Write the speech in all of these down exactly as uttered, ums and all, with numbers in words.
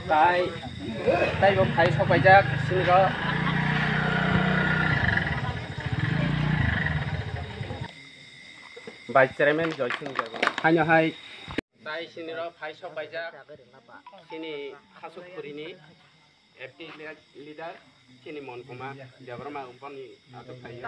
Tai, tai bo phai sok paijak, sini rw. Vice Chairman Joy Singh Debbarma. Haino hai. Tai sini rw phai sok paijak, sini Khasukpuri ni F D leader, sini Monkuma Debbarma boni atok khaio.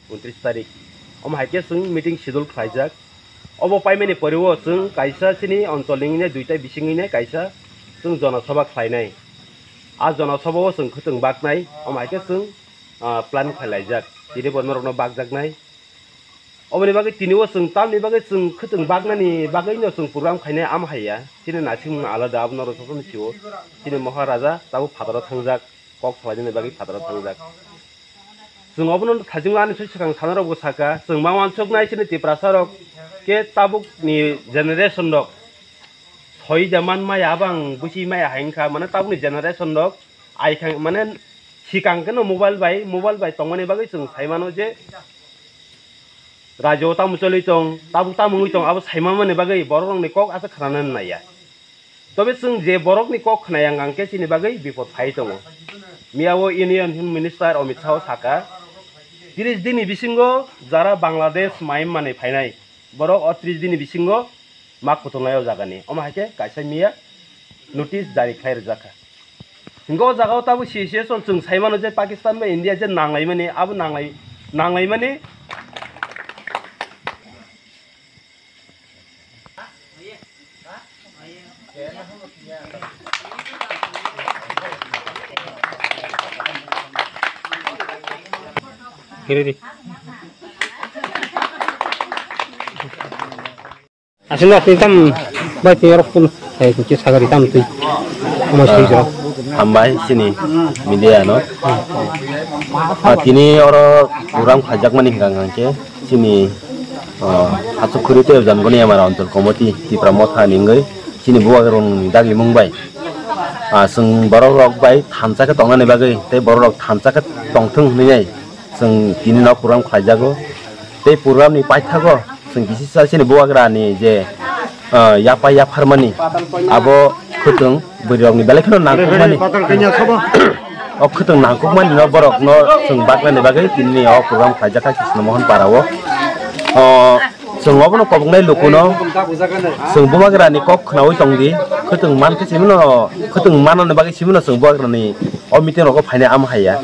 Untris tarik. Omo hai khe chwng meeting schedule khlaijak. Obo paimani pore o chwng kaisa chini oncholni hwnwi duita bisingwino kaisa chwng jonasabha khlainai. A jonasabha o chwng khwtwng baknai, omo hai khe chwng, ah, plan khlailaijak. Tini bo norokno bakjaknai. Oboni bagwi tini o chwng tamni bagwi chwng khwtwng baknani bagwino chwng program khainai, omo hai ya. Chini naisingmung alada, abo norok jotono sio. Chini Maharaja tabuk phataro thangjak, kok salainani bagwi phataro thangjak. Chwng obono thajingo ani swi swkang sanarokbo saka, chwng ma uansuknai chini Tiprasarok khe tabukni generation rok soi ja man maya, abang busi maya hai wngkha, mane tabukni generation rok ai kha, mane sikang kheno mobile bai, mobile bai tongmani bagwi chwng sai mano je rajyo tamo choli tong, tabuk tamo wngwi tong, abo sai manmani bagwi borok rokni kok aswk khna nai ya. Tobe chwng je borokni kok khna yang ang khe chini bagwi bipod phai tongo. Miya o Union Home Minister Amit Shah o saka, tris din ni bisingo jara Bangladesh mai manwi phainai borok o tris din ni bisingo ma kutung lai o jaga ni. Omo hai khe kaisa miya notice jari khlai rijak kha. Hingke o jaga o tabuk C C S O chwng sai mano je Pakistan bai India je nanglai mani, abo nanglai, nanglai mani. Kiri di. Asing asing tam bai tiyar pun hai kuchi sagari tam tui. Mo sui jo. Hambai sini media no. Ah, tini oro program khajak mani hingka hingke sini, ah, Hachukhuri tei Jangoni Amara Anchal Committee Tipra Motha ni wngwi sini bubagrong ni dagi mung bai. Ah, chwng borok rok bai thansa khe tongnani bagwi tei borok rok thansa khe tongthwng hwnwi nai. Chwng tini no program khlaijago. Tei program ni paithago chwng kisi sa chini bubagra ni je, ah, yapa yapharmani abo khwtwng bwrwi rok ni belai kheno nangkukmani. O khwtwng nangkukmani no borok no chwng baknani bagwi tini o program khlaijak kha Krishna Mohan Para o. O, chwng obono koboknai lukuno chwng bubagra ni kok khnaui tongdi. Khwtwng man khe simi no, khwtwng manani bagwi simi no chwng bubagra ni o meeting rogo phainai amo haiya.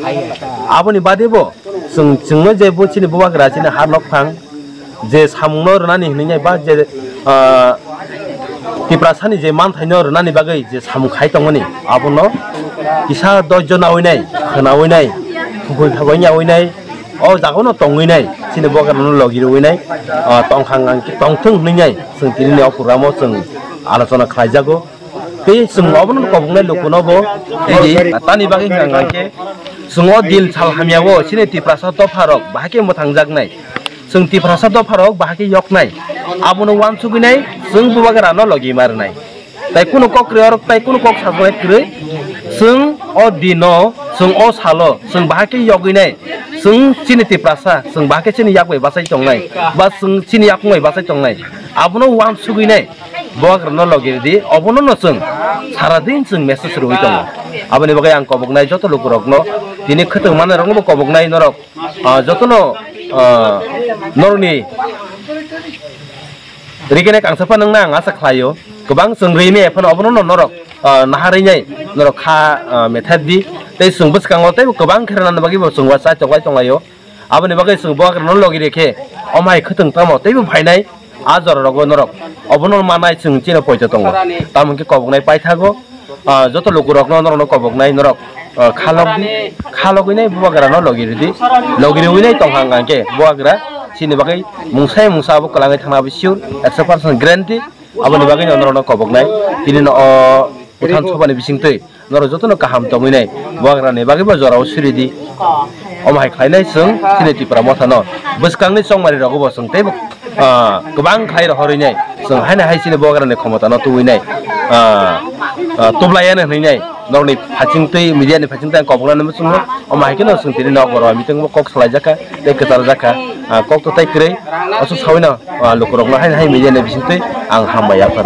Aboni bade bo chwng, chwngno je bo chini bubagra chini ha nokphang je samungno rwnani hinwi nai ba je, ah, Tiprasani je manthaino rwnani bagwi je samung khai tongmani abono kisa doijo naui nai, khnaui nai, khukui khabai yaui nai, o jagano tongwi nai, chini bubagrano logi rwui nai, ah, tongkhang ang tongthwng hwnwi nai chwng tini o programo chwng alochona khlaijago. Tei chwng obono koboknai lukuno bo ridi. Tani bagwi hwnka hwnka khe chwng o din sal hamya o chini Tiprasa dopha rok bahai khe mwthangjaknai. Chwng Tiprasa dopha rok bahai khe yoknai. Abono uansugwi nai chwng bubagra no logi ma rwnai. Tai kunu kok rw rok tai kunu kok sajak nai kwrwi. Chwng o dino, chwng o salo, chwng bahai khe yogwi nai. Chwng chini Tiprasa, chwng bahai khe chini yak bai bachai tongnai. Ba chwng chini yakung bai bachai tongnai. Abono uansugwi nai. Bubagrano logi ridi, obono no chwng sara din chwng message rwui tongo. Aboni bagwi ang koboknai joto lukurokno, tini khwtwng manai rokno bo koboknai norok, ah, jotono, ah, norokni rikene kangsa phano wngna ang asa khlaio. Kwbang chwng rwini ephano obono no norok, ah, naharwi nai norok kha, ah, methep di. Tei chwng bwskango teibo kwbang khe rwnani bagwi bo chwng uansai choklai tonglaio. Aboni bagwi chwng bubagrano logi rikhe, omo hai khwtwng tamo teibo phainai, a jora rogo norok obono manai chwng chini poito tongo. Tamo hwnkhe koboknai paithago, ah, joto lukurokno norokno koboknai norok, ah, khalok di, khalogwi nai bubagrano logi ridi, logi riwi nai tongkha hwnkhe bubagra chini bagwi mungsa mungsa abo kwlangwi thangna abo sure, ekso percent guarantee. Aboni bagwi no norokno koboknai, tini no o Bwthang Sabhani bisingtwi norok jotono kaham tongwi nai, bubagrani bagwi bo jorao siri di. Omo hai khlainai chwng chini Tipra Mothano bwskangni chongmari rogo bo chwng teibo, ah, kwbang khlai rohorwi nai, chwng haino hai chini bubagrani khomotano tubui nai, ah, ah, tublai ano hwnwi nai. norokni phachingtwi, media ni phachingtwi ang koboknani muchungo. Omo hai kheno chwng tini nok oro meeting bo kok salaijak kha, tei kwtal jak kha, ah, kok to tai kwrwi. Aswk sawi no, ah, lukurokno haino hai media ni bisingtwi ang hambai yaphar.